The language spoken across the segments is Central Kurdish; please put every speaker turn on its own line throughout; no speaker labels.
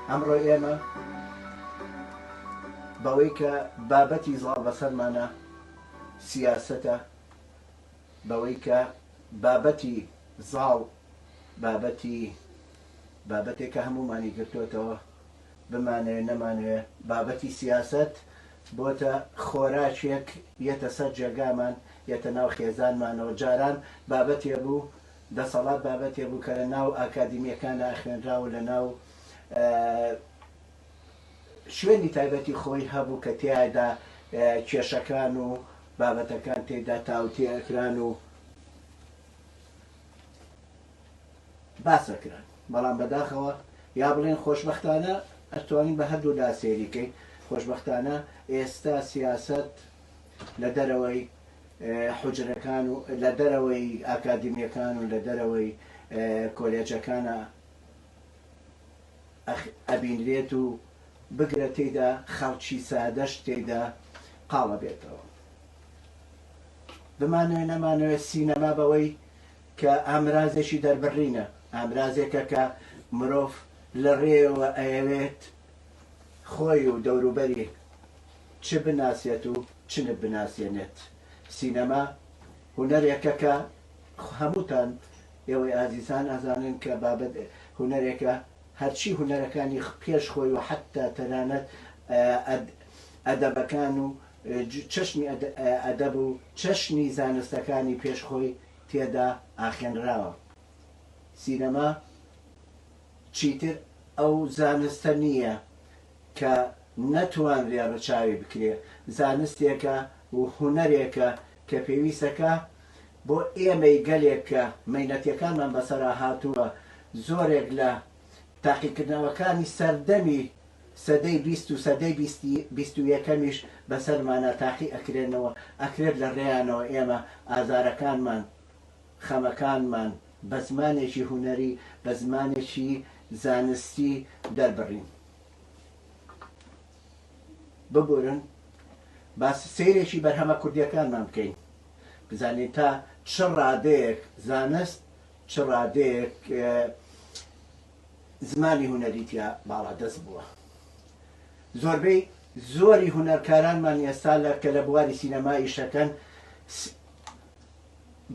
ئەمڕۆ ئێمە بەوەی کە بابەتی زاڵ بەسەرمانە سیاسەتە، بەوەی کە بابەتی زاڵ بابەتی بابەتێکە هەموومانی گرتۆتەوە، بمانەوێ نەمانەوێ بابەتی سیاسەت بۆتە خۆراکێک یەتە سەر جێگامان، یەتە ناو خێزانمانەوە، جاران بابەتێ بوو دەسەڵات بابەتێ بوو کە لە ناو ئاکادیمیەکانا ئەخوێنرا و لە ناو شوێنی تایبەتی خۆی هەبوو کە تیایدا کێشەکان و بابەتەکان تێیدا تاوتێ ئەکران و باس ئەکران بەڵام بەداخەوە یا بڵێن خۆشبەختانە ئەتوانین بە هەردوو لا سەیری کەین خۆشبەختانە ئێستا سیاسەت لە دەرەوەی حوجرەکان و لە دەرەوەی ئاکادیمیەکان و لە دەرەوەی کۆلێجەکانە ئەبینرێت و بگرە تێیدا خەڵکی سادەش تێیدا قاڵەبێتەوە. بمانەوێ نەمانەوێ سینەما بەوەی کە ئامرازێکی دەربڕینە، ئامرازێکە کە مرۆڤ لە ڕێیەوە ئەیەوێت خۆی و دەوروبەری چ بناسێت و چ بناسێنێت. سینەما هونەرێکە کە هەمووتان ئێوەی ئازیزان ئەزانن کە بابەت هونەرێکە هەرچی هونەرەکانی پێش خۆی و حەتتا تەنانەت ئەدەبەکان و چەشنی ئەدەب و چەشنی زانستەکانی پێش خۆی تێدا ئاخێنراوە. سینەما چیتر ئەو زانستە نییە کە نەتوانرێ ڕچاوی بکرێ، زانستێکە و هونەرێکە کە پێویستەکا بۆ ئێمەی گەلێک کە مەینەتیەکانمان بەسەرا هاتووە زۆرێک لە تاقیکردنەوەکانی سەردەمی سەدەی 20 و سەدەی 21ەمیش بەسەرمانا تاقی ئەکرێنەوە، ئەکرێت لە ڕێیانەوە ئێمە ئازارەکانمان، خەمەکانمان بە زمانێکی هونەری، بە زمانێکی زانستی دەربڕین. ببورن با سەیرێکی بەرهەمە کوردیەکانمان بکەین بزانین تا چ ڕادەیەک زانست چ ڕادەیەک زمانی هونەری تیا باڵادەست بووە. زۆربەی زۆری هونەرکارانمان ئێستا لە کە لە بواری سینەما ئیشەکەن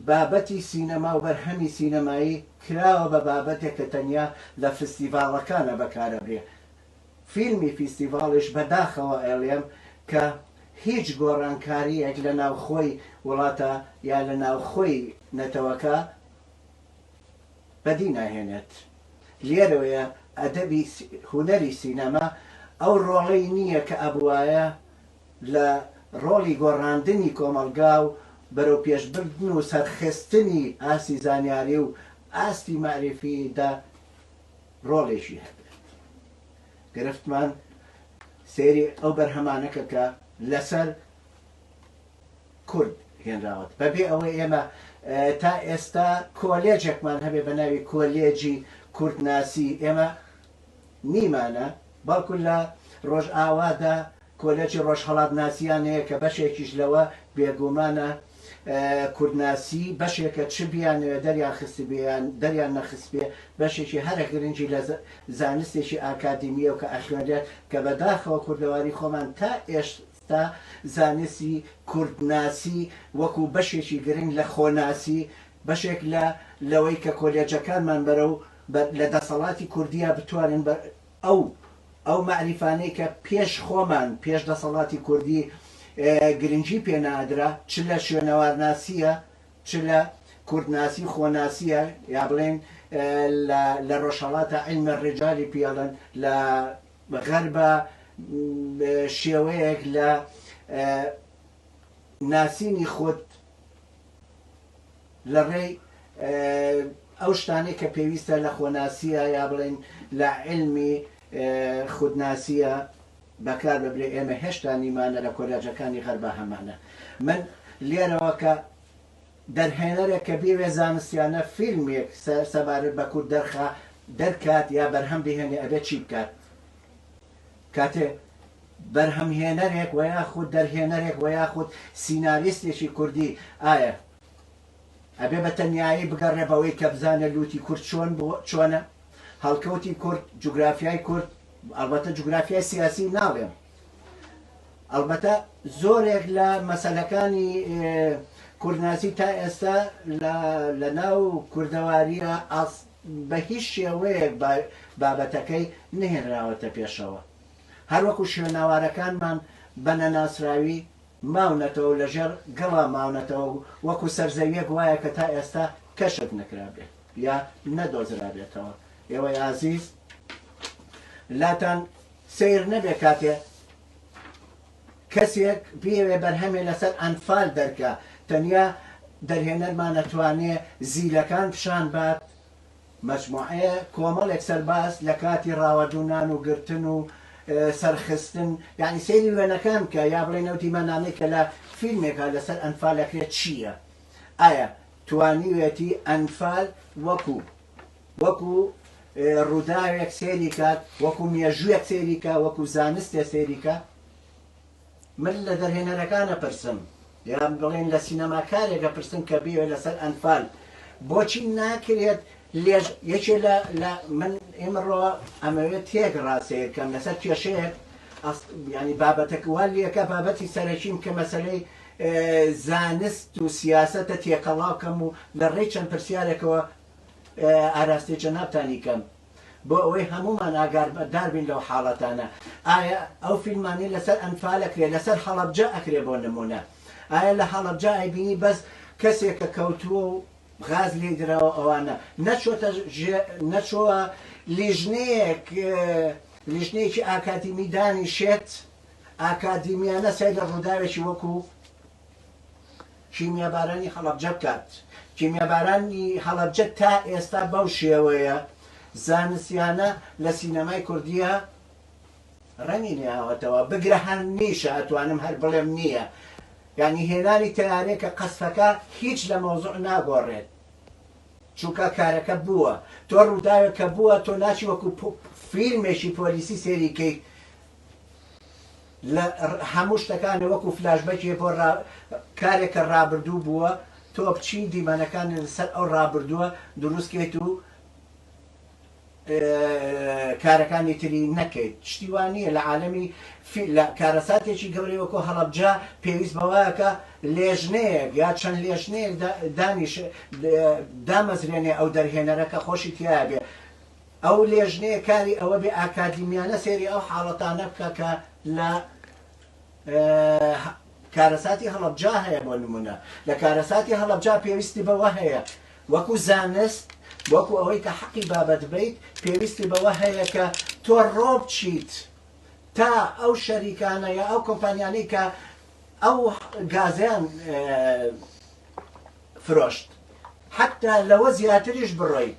بابەتی سینەما و بەرهەمی سینەمایی کراوە بە بابەتێک کە تەنیا لە فستیڤاڵەکانە بەکارەبرێ. فیلمی فیستیڤاڵیش بە داخەوە ئەیڵێم کە هیچ گۆڕانکارییەک لە ناوخۆی وڵاتە یا لە ناوخۆی نەتەوەکە بەدی ناهێنێت. لێرەوەیە ئەدەبی هونەری سینەما ئەو ڕۆڵەی نییە کە ئەبوایە لە ڕۆڵی گۆڕاندنی کۆمەڵگا و بەرەوپێشبردن و سەرخستنی ئاستی زانیاری و ئاستی مەعریفی دا ڕۆڵێکی هەبێت. گرفتمان سەیری ئەو بەرهەمانە کە کە لەسەر کورد هێنراوەت بەبێ ئەوەی ئێمە تا ئێستا کۆلێجێکمان هەبێ بە ناوی کۆلێجی کوردناسی ئێمە نیمانە بەڵکو لە ڕۆژئاوادا کۆلێجی ڕۆژهەڵاتناسیان هەیە کە بەشێکیش لەوە بێگومانە کوردناسی بەشێکە چ بیانەوێ دەریان خستبێ یان دەریان نەخستبێ بەشێکی هەرە گرنگی لە زانستێکی ئاکادیمیە و کە ئەخوێنرێت کە بەداخەوە کوردەواری خۆمان تا ئێستا زانستی کوردناسی وەکو بەشێکی گرنگ لە خۆناسی بەشێک لە لەوەی کە کۆلێجەکانمان بەرەو لە دەسەڵاتی کوردیا بتوانن بە ئەو ئەو مەعریفانەی کە پێش خۆمان، پێش دەسەڵاتی کوردی گرنگی پێ نەئەدرا، چ لە شوێنەوارناسییە، چ لە کوردناسی و خۆناسییە، یا بڵێین لە لە ڕۆژهەڵاتا عیلم الرجالی پێ ئەڵێن، لە غەربا شێوەیەک لە ناسینی خود لە ڕێی ئەو شتانەی کە پێویستە لە خۆناسییە یا بڵێین لە عیلمی خودناسییە بەکار ببرێ، ئێمە هێشتا نیمانە لە کۆلێجەکانی غەربا هەمانە. من لێرەوە کە دەرهێنەرێک کە بیەوێ زانستیانە فیلمێک سەبارەت بە کورد دەرخا دەرکات یا بەرهەم بهێنێ ئەبێ چی بکات؟ کاتێ بەرهەمهێنەرێک وە یاخود دەرهێنەرێک وە یاخود سیناریستێکی کوردی ئایا ئەبێ بە تەنیایی بگەڕێ بەوەی کە بزانێ لوتی کورد چۆن بووە چۆنە هەڵکەوتی کورد جوگرافیای کورد. ئەڵبەتە جوگرافیای سیاسی ناڵێم ئەڵبەتە زۆرێک لە مەسەلەکانی کوردناسی تا ئێستا لە ناو کوردەواریە بە هیچ شێوەیەک بابەتەکەی نەهێنراوەتە پێشەوە هەروەکو شوێنەوارەکانمان بە نەناسراوی ماونەتەوە و لەژێر گڵا ماونەتەوە و وەکو سەرزەویەک وایە کە تا ئێستا کەشف نەکرابێت یا نەدۆزرابێتەوە. ئێوەی ئازیز لاتان سەیر نەبێ کاتێ کەسێک بیەوێ بەرهەمێ لەسەر ئەنفال دەرکا تەنیا دەرهێنەرمان ئەتوانێ زیلەکان پیشان بات مەجموعەیە کۆمەڵێک سەرباز لە کاتی ڕاوەدوونان و گرتن و سەرخستن یانی سەیری وێنەکان بکە یا بڵێین ئەو دیمەنانەی کە لە فیلمێکا لەسەر ئەنفال ئەکرێت چییە ئایا توانیوێتی ئەنفال وەکو وەکو ڕووداوێک سەیری کات وەکو مێژوویەک سەیری کا وەکو زانستێ سەیری کا من لە دەرهێنەرەکان ئەپرسم یان بڵێن لە سینەماکارێک ئەپرسم کە بیەوێت لەسەر ئەنفال بۆچی ناکرێت لێژ یەکێ لە لە من ئیمڕۆ ئەمەوێت تێک ڕاسەیر کەم لەسەر کێشەیەک ینی بابەتەکە وا لەکە بابەتی سەرەکیم کە مەسلەی زانست و سیاسەتە تێکەڵاو کەم و لە ڕێی چەند پرسیارێکەوە ئاراستەی جەنابتانی کەم بۆ ئەوەی هەموومان ئاگاردار بین لەو حاڵەتانە. ئایا ئەو فیلمانەی لەسەر ئەنفال ئەکرێ لەسەر هەڵەبجە ئەکرێ بۆ نموونە ئایا لە هەڵەبجە ئەیبینی بەس کەسێکە کەوتووە و غاز لێی دراوە ئەوانە نەچۆتە نەچۆە لیژنەیەک لیژنەیەکی ئاکادیمی دانیشێت ئاکادیمیانە سەیری ڕووداوێکی وەکو کیمیابارانی هەڵەبجە بکات. کیمیابارانی هەڵەبجە تا ئێستا بەو شێوەیە زانستیانە لە سینەمای کوردییە ڕەنگی نەیاوەتەوە، بگرە هەر نیشە، ئەتوانم هەر بڵێم نییە. یانی هێنانی تەیارەی کە قەسفەکە هیچ لە مەوزوع ناگۆڕێت. چونکە کارەکە بووە. تۆ ڕووداوێک کە بووە تۆ ناچی وەکو فیلمێکی پۆلیسی سەیری کەیت لە هەموو شتەکانە وەکو فلاشبەکێ بۆ کارێک کە ڕابردوو بووە تۆ بچی دیمەنەکانی لەسەر ئەو ڕابردووە دروست کەیت و کارەکانی تری نەکەیت شتی وا نییە لە عالەمی لە کارەساتێکی گەورەی وەکو هەڵەبجە پێویست بەوەکە لێژنەیەک یا چەند لێژنەیەک دانیش دامەزرێنێ ئەو دەرهێنەرە کە خۆشی تیایا بێ ئەو لێژنەیە کاری ئەوە بێ ئاکادیمیانە سەیری ئەو حاڵەتانە بکا کە لە کارەساتی هەڵەبجە هەیە بۆ نمونە لە کارەساتی هەڵەبجە پێویستی بەوە هەیە وەکو زانست وەکو ئەوەی کە حەقی بابەت بیت پێویستی بەوە هەیە کە تۆ ڕۆبچیت تا ئەو شەریکانە یا ئەو کۆمپانیانەی کە ئەو گازیان فرۆشت حەتتا لەوە زیاتریش بڕۆیت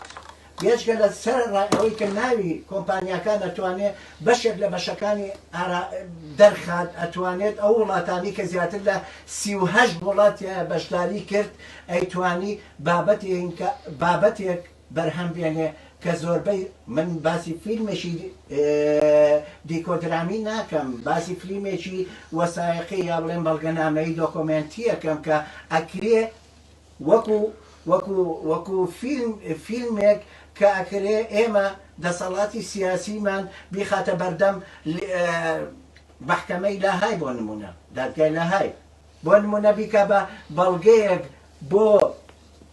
بێجگە لە سەرەڕای ئەوەی کە ناوی کۆمپانیاکان ئەتوانێ بەشێک لە بەشەکانی دەرخات ئەتوانێت ئەو وڵاتانی کە زیاتر لە 38 وڵات بەشداری کرد ئەیتوانی بابەتێک بابەتێک بەرهەم بێنێ کە زۆربەی من باسی فیلمێکی دیکۆدرامی ناکەم باسی فلیمێکی وەسایقی یا بڵێم بەڵگەنامەیی دۆکۆمێنتیەکەم کە ئەکرێ وەکو وەکو وەکو فیلم فیلمێک کە ئەکرێ ئێمە دەسەڵاتی سیاسیمان بیخاتە بەردەم مەحکەمەی لاهای بۆ نمونە دادگای لاهای بۆ نمونە بیکا بە بەڵگەیەک بۆ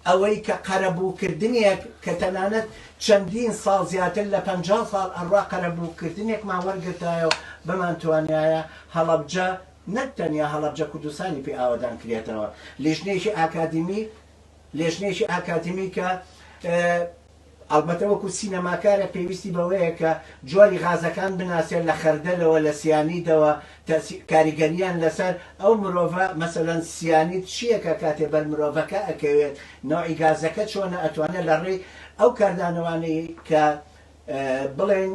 ئەوەی کە قەرەبووکردنێک کە تەنانەت چەندین ساڵ زیاتر لە 50 ساڵ ئەڕوا قەرەبووکردنێکمان وەرگرتایە و بمانتوانیایە هەڵەبجە نەک تەنیا هەڵەبجە کوردستانی پێ ئاوەدان کرێتەوە لیژنەیەکی ئاکادیمی لێژنەیەکی ئاکادیمی کە ئەڵبەتە وەکو سینەماکارە پێویستی بەوەیە کە جۆری غازەکان بناسێت لە خەردەلەوە لە سیانیدەوە کاریگەریان لەسەر ئەو مرۆڤە مەسەلەن سیانید چییە کە کاتێ بەر مرۆڤەکە ئەکەوێت نەوعی گازەکە چۆنە ئەتوانێت لە ڕێی ئەو کاردانەوانەی کە بڵێن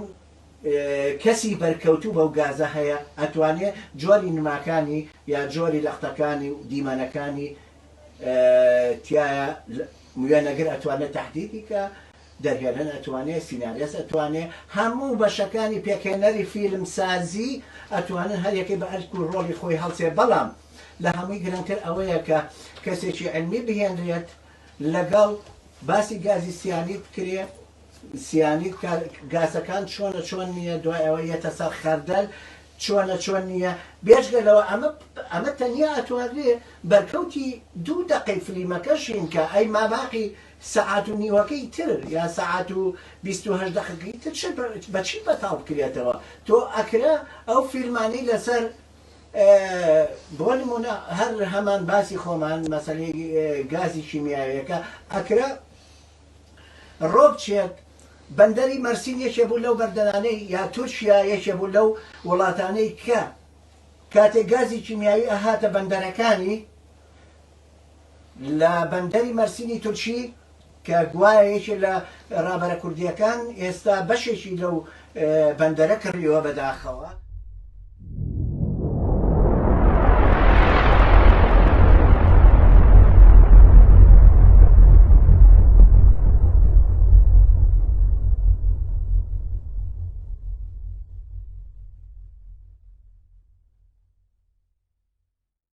کەسی بەرکەوتوو بەو گازە هەیە ئەتوانێ جۆری نماکانی یا جۆری لەختەکانی و دیمەنەکانی تیایە وێنەگر ئەتوانێت تەحدیدی کە، دەرهێنەر ئەتوانێ، سیناریست ئەتوانێ، هەموو بەشەکانی پێکهێنەری فیلمسازی ئەتوانن هەر یەکەی بە ئەرک و ڕۆڵی خۆی هەڵسێ، بەڵام لە هەمووی گرنگتر ئەوەیە کە کەسێکی عیلمی بهێنرێت لەگەڵ باسی گازی سیانید بکرێ. سیانید کە گازەکان چۆنە چۆن نییە دوای ئەوە یەتە سەر خەردەل چۆنە چۆن نییە بێجگە لەوە ئەمە ئەمە تەنیا ئەتوانرێ بەرکەوتی دوو دەقەی فلیمەکەشین کە ئەی ماباقی سەعات و نیوەکەی تر یا سەعات و 28 دەقەکەی تر چ بە چی بەتاڵ بکرێتەوە تۆ ئەکرا ئەو فیلمانەی لەسەر بۆ نمونە هەر هەمان باسی خۆمان مەسەلەی گازی کیمیاویەکە ئەکرا ڕۆبچێت بەندەری مەرسین یەکێ بوو لەو بەردەرانەی یا تورکیا یەکێ بوو لەو وڵاتانەی کە کاتێک گازی کیمیاوی ئەهاتە بەندەرەکانی لە بەندەری مەرسینی تورکی کە گوایە یەکێ لە ڕابەرە کوردیەکان ئێستا بەشێکی لەو بەندەرە کڕیوە بەداخەوە.